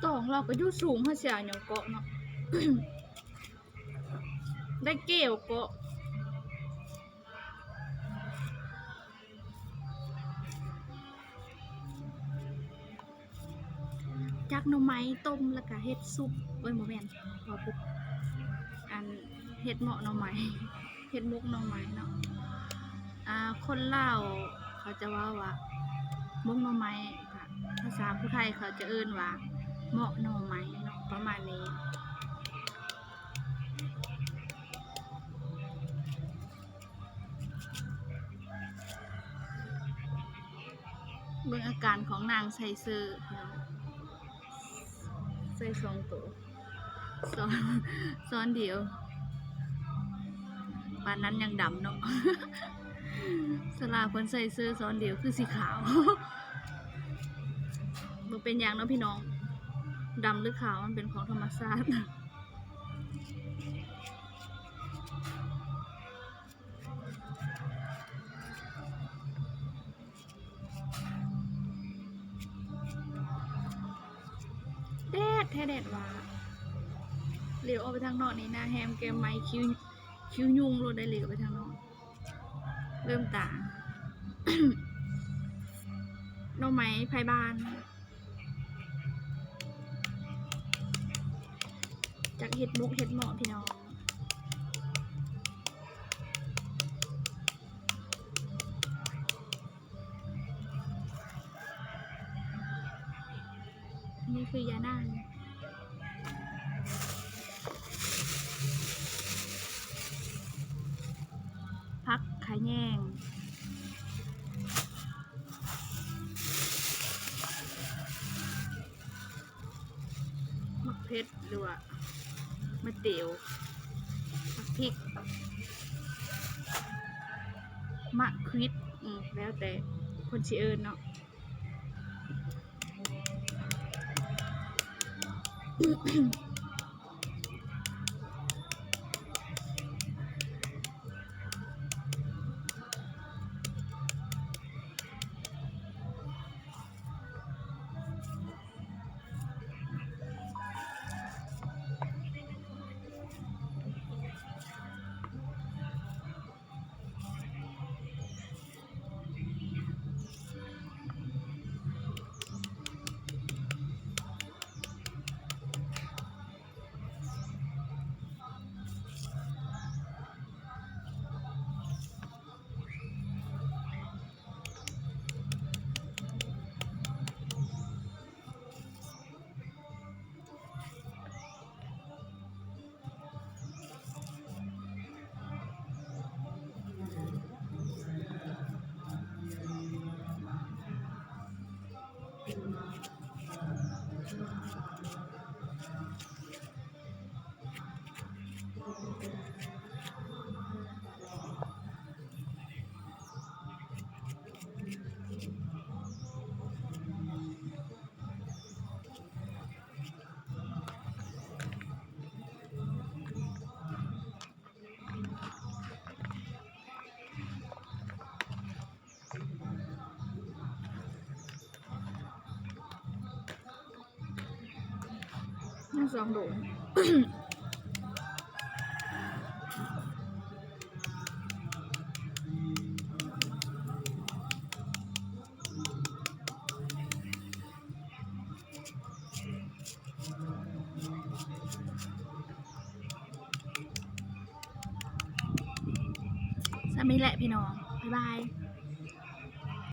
ຕອງລາວກໍຢູ່ສູງ ເຮົາຊິເອົາຫຍັງເກາະເນາະ ໄດ້ແກ້ວເກາະ. ຈັກໜໍ່ໄມ້ຕົ້ມ ແລ້ວກະເຮັດຊຸບ ເອີຍ ບໍ່ແມ່ນ ເວົ້າຜິດ ອັນ ເຮັດເໝາະໜໍ່ໄມ້ ເຮັດໝົກໜໍ່ໄມ້ເນາະ. ອ່າ ຄົນລາວເຂົາຈະເວົ້າວ່າໝົກໜໍ່ໄມ້ ກະພາສາຜູ້ໄທເຂົາຈະເອີ້ນວ່າເໝາະໜໍ່ໄມ້ເນາະ ປະມານນີ້. ເບິ່ງອາການຂອງນາງໃສ່ເສື້ອ ພີ່ນ້ອງ ໃສ່ສອງໂຕ ຊ້ອນ ຊ້ອນດຽວ ປານນັ້ນຍັງດຳເນາະ. ສາລາເພິ່ນໃສ່ເສື້ອຊ້ອນດຽວຄືຊິຂາວ ບໍ່ເປັນຫຍັງເນາະພີ່ນ້ອງ ດຳຫຼືຂາວມັນເປັນຂອງທຳມະຊາດ. ແດດແທ້ແດດວ່າ ຫຼຽວອອກໄປທາງນອກນີ້ ໜ້າແຮມແກ້ມໄມ້ ຄິ້ວ ຄິ້ວຍຸງໂລດໄດ໋ ຫຼຽວໄປທາງນອກ ເລີ່ມຕາ ໜໍ່ໄມ້ໄຜບ້ານ. ຈັກເຮັດໝົກເຮັດເໝາະ ພີ່ນ້ອງ. ນີ້ຄືຢານາງ ຜັກຂະແຍງ. ໝາກເຜັດ ຫຼືວ່າໝາກເຕວ ໝາກພິກ ໝາກຂວິດ ອືມ ແລ້ວແຕ່ຄົນຊິເອີ້ນເນາະ. ຍັງສອງໂດນ. ສ່ຳນີ້ແຫຼະພີ່ນ້ອງ ບາຍບາຍ.